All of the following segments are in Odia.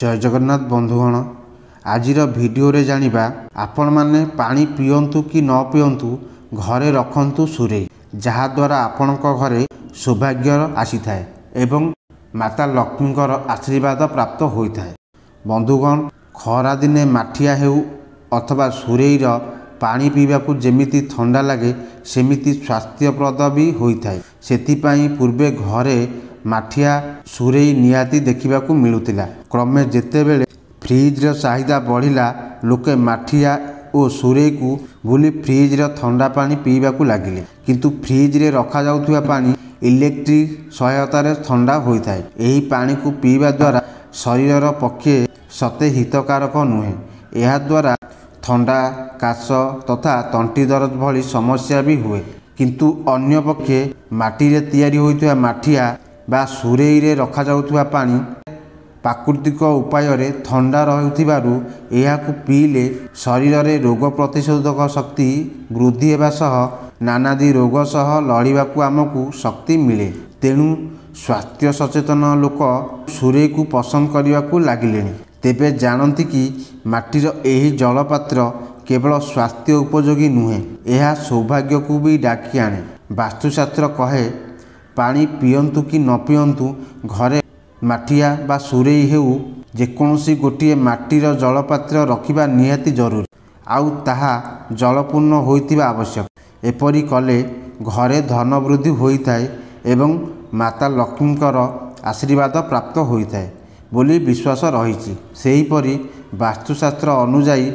ଜୟ ଜଗନ୍ନାଥ ବନ୍ଧୁଗଣ, ଆଜିର ଭିଡ଼ିଓରେ ଜାଣିବା ଆପଣମାନେ ପାଣି ପିଅନ୍ତୁ କି ନ ପିଅନ୍ତୁ, ଘରେ ରଖନ୍ତୁ ସୁରେଇ, ଯାହାଦ୍ୱାରା ଆପଣଙ୍କ ଘରେ ସୌଭାଗ୍ୟ ଆସିଥାଏ ଏବଂ ମାତା ଲକ୍ଷ୍ମୀଙ୍କର ଆଶୀର୍ବାଦ ପ୍ରାପ୍ତ ହୋଇଥାଏ। ବନ୍ଧୁଗଣ, ଖରାଦିନେ ମାଠିଆ ହେଉ ଅଥବା ସୁରେଇର ପାଣି ପିଇବାକୁ ଯେମିତି ଥଣ୍ଡା ଲାଗେ, ସେମିତି ସ୍ୱାସ୍ଥ୍ୟପ୍ରଦ ବି ହୋଇଥାଏ। ସେଥିପାଇଁ ପୂର୍ବେ ଘରେ ମାଠିଆ ସୁରେଇ ନିହାତି ଦେଖିବାକୁ ମିଳୁଥିଲା। କ୍ରମେ ଯେତେବେଳେ ଫ୍ରିଜର ଚାହିଦା ବଢ଼ିଲା, ଲୋକେ ମାଠିଆ ଓ ସୁରେଇକୁ ଭୁଲି ଫ୍ରିଜର ଥଣ୍ଡା ପାଣି ପିଇବାକୁ ଲାଗିଲେ। କିନ୍ତୁ ଫ୍ରିଜରେ ରଖାଯାଉଥିବା ପାଣି ଇଲେକ୍ଟ୍ରିକ୍ ସହାୟତାରେ ଥଣ୍ଡା ହୋଇଥାଏ। ଏହି ପାଣିକୁ ପିଇବା ଦ୍ୱାରା ଶରୀରର ପକ୍ଷେ ସତେ ହିତକାରକ ନୁହେଁ। ଏହାଦ୍ୱାରା ଥଣ୍ଡା, କାଶ ତଥା ତଣ୍ଟି ଦରଜ ଭଳି ସମସ୍ୟା ବି ହୁଏ। କିନ୍ତୁ ଅନ୍ୟପକ୍ଷେ ମାଟିରେ ତିଆରି ହୋଇଥିବା ମାଠିଆ ବା ସୁରେଇରେ ରଖାଯାଉଥିବା ପାଣି ପ୍ରାକୃତିକ ଉପାୟରେ ଥଣ୍ଡା ରହୁଥିବାରୁ ଏହାକୁ ପିଇଲେ ଶରୀରରେ ରୋଗ ପ୍ରତିଶୋଧକ ଶକ୍ତି ବୃଦ୍ଧି ହେବା ସହ ନାନାଦି ରୋଗ ସହ ଲଢ଼ିବାକୁ ଆମକୁ ଶକ୍ତି ମିଳେ। ତେଣୁ ସ୍ୱାସ୍ଥ୍ୟ ସଚେତନ ଲୋକ ସୁରେଇକୁ ପସନ୍ଦ କରିବାକୁ ଲାଗିଲେଣି। ତେବେ ଜାଣନ୍ତି କି, ମାଟିର ଏହି ଜଳପାତ୍ର କେବଳ ସ୍ୱାସ୍ଥ୍ୟ ଉପଯୋଗୀ ନୁହେଁ, ଏହା ସୌଭାଗ୍ୟକୁ ବି ଡାକି ଆଣେ। ବାସ୍ତୁଶାସ୍ତ୍ର କହେ, ପାଣି ପିଅନ୍ତୁ କି ନ ପିଅନ୍ତୁ, ଘରେ ମାଠିଆ ବା ସୁରେଇ ହେଉ, ଯେକୌଣସି ଗୋଟିଏ ମାଟିର ଜଳପାତ୍ର ରଖିବା ନିହାତି ଜରୁରୀ, ଆଉ ତାହା ଜଳପୂର୍ଣ୍ଣ ହୋଇଥିବା ଆବଶ୍ୟକ। ଏପରି କଲେ ଘରେ ଧନ ବୃଦ୍ଧି ହୋଇଥାଏ ଏବଂ ମାତା ଲକ୍ଷ୍ମୀଙ୍କର ଆଶୀର୍ବାଦ ପ୍ରାପ୍ତ ହୋଇଥାଏ ବୋଲି ବିଶ୍ୱାସ ରହିଛି। ସେହିପରି ବାସ୍ତୁଶାସ୍ତ୍ର ଅନୁଯାୟୀ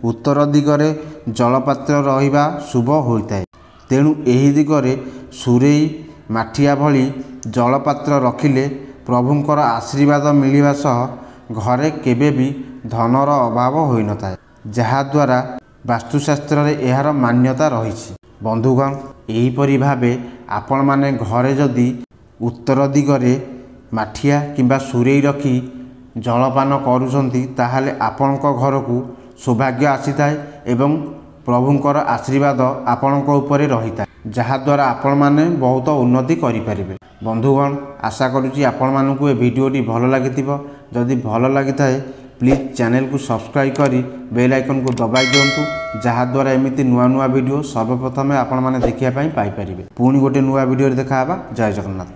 ଉତ୍ତର ଦିଗରେ ଜଳପାତ୍ର ରହିବା ଶୁଭ ହୋଇଥାଏ। ତେଣୁ ଏହି ଦିଗରେ ସୁରେଇ, ମାଠିଆ ଭଳି ଜଳପାତ୍ର ରଖିଲେ ପ୍ରଭୁଙ୍କର ଆଶୀର୍ବାଦ ମିଳିବା ସହ ଘରେ କେବେ ବି ଧନର ଅଭାବ ହୋଇନଥାଏ, ଯାହାଦ୍ୱାରା ବାସ୍ତୁଶାସ୍ତ୍ରରେ ଏହାର ମାନ୍ୟତା ରହିଛି। ବନ୍ଧୁଗଣ, ଏହିପରି ଭାବେ ଆପଣମାନେ ଘରେ ଯଦି ଉତ୍ତର ଦିଗରେ ମାଠିଆ କିମ୍ବା ସୁରେଇ ରଖି ଜଳପାନ କରୁଛନ୍ତି, ତାହେଲେ ଆପଣଙ୍କ ଘରକୁ ସୌଭାଗ୍ୟ ଆସିଥାଏ ଏବଂ ପ୍ରଭୁଙ୍କର ଆଶୀର୍ବାଦ ଆପଣଙ୍କ ଉପରେ ରହିଥାଏ, ଯାହାଦ୍ୱାରା ଆପଣମାନେ ବହୁତ ଉନ୍ନତି କରିପାରିବେ। ବନ୍ଧୁଗଣ, ଆଶା କରୁଛି ଆପଣମାନଙ୍କୁ ଏ ଭିଡ଼ିଓଟି ଭଲ ଲାଗିଥିବ। ଯଦି ଭଲ ଲାଗିଥାଏ, ପ୍ଲିଜ୍ ଚ୍ୟାନେଲକୁ ସବସ୍କ୍ରାଇବ୍ କରି ବେଲ୍ ଆଇକନ୍କୁ ଦବାଇ ଦିଅନ୍ତୁ, ଯାହାଦ୍ୱାରା ଏମିତି ନୂଆ ନୂଆ ଭିଡ଼ିଓ ସର୍ବପ୍ରଥମେ ଆପଣମାନେ ଦେଖିବା ପାଇଁ ପାଇପାରିବେ। ପୁଣି ଗୋଟେ ନୂଆ ଭିଡ଼ିଓରେ ଦେଖା ହେବା। ଜୟ ଜଗନ୍ନାଥ।